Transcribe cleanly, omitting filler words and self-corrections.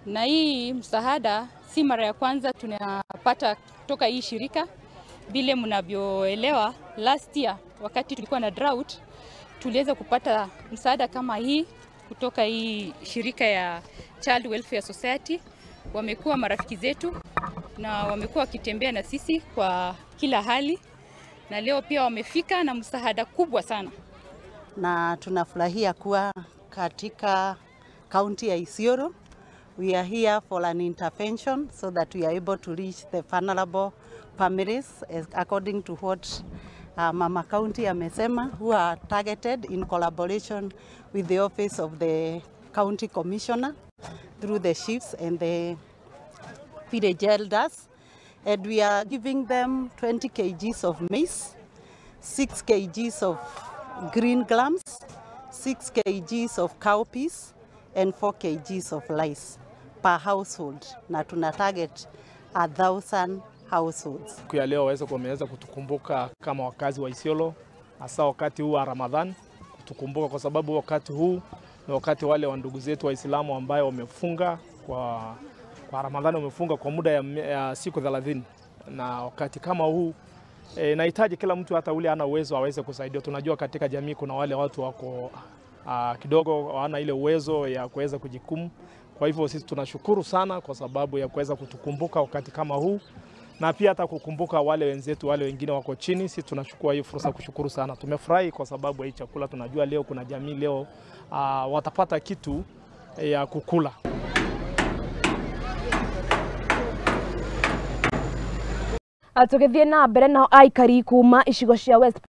Na hii msaada si mara ya kwanza tunapata kutoka hii shirika. Vile mnavyoelewa, last year wakati tulikuwa na drought tuliweza kupata msaada kama hii kutoka hii shirika ya Child Welfare Society. Wamekuwa marafiki zetu na wamekuwa wakitembea na sisi kwa kila hali, na leo pia wamefika na msaada kubwa sana. Na tunafurahia kuwa katika kaunti ya Isiolo. We are here for an intervention so that we are able to reach the vulnerable families as according to what Mama County amesema, who are targeted in collaboration with the office of the County Commissioner through the chiefs and the village elders. And we are giving them 20 kgs of maize, 6 kgs of green grams, 6 kgs of cowpeas, and 4 kgs of rice per household. Na tuna target 1,000 households. Siku ya leo wameweza kutukumbuka kama wakazi wa Isiolo, hasa wakati huu wa Ramadhan, kutukumbuka kwa sababu wakati huu ni wakati wale wa ndugu zetu Waislamu ambao wamefunga kwa Ramadhani, wamefunga kwa muda ya siku 30, na wakati kama huu inahitaji kila mtu hata ule ana uwezo aweze kusaidia. Tunajua katika jamii kuna wale watu wako kidogo hawana ile uwezo ya kuweza kujikumu. Kwa hivyo sisi tunashukuru sana kwa sababu ya kuweza kutukumbuka wakati kama huu, na pia hata kukumbuka wale wenzetu wale wengine wako chini. Sisi tunachukua hiyo fursa kushukuru sana. Tumefurahi kwa sababu ya hii chakula. Tunajua leo kuna jamii leo watapata kitu ya kukula. Tugithie na mbere nao aikari kuma icigo cia West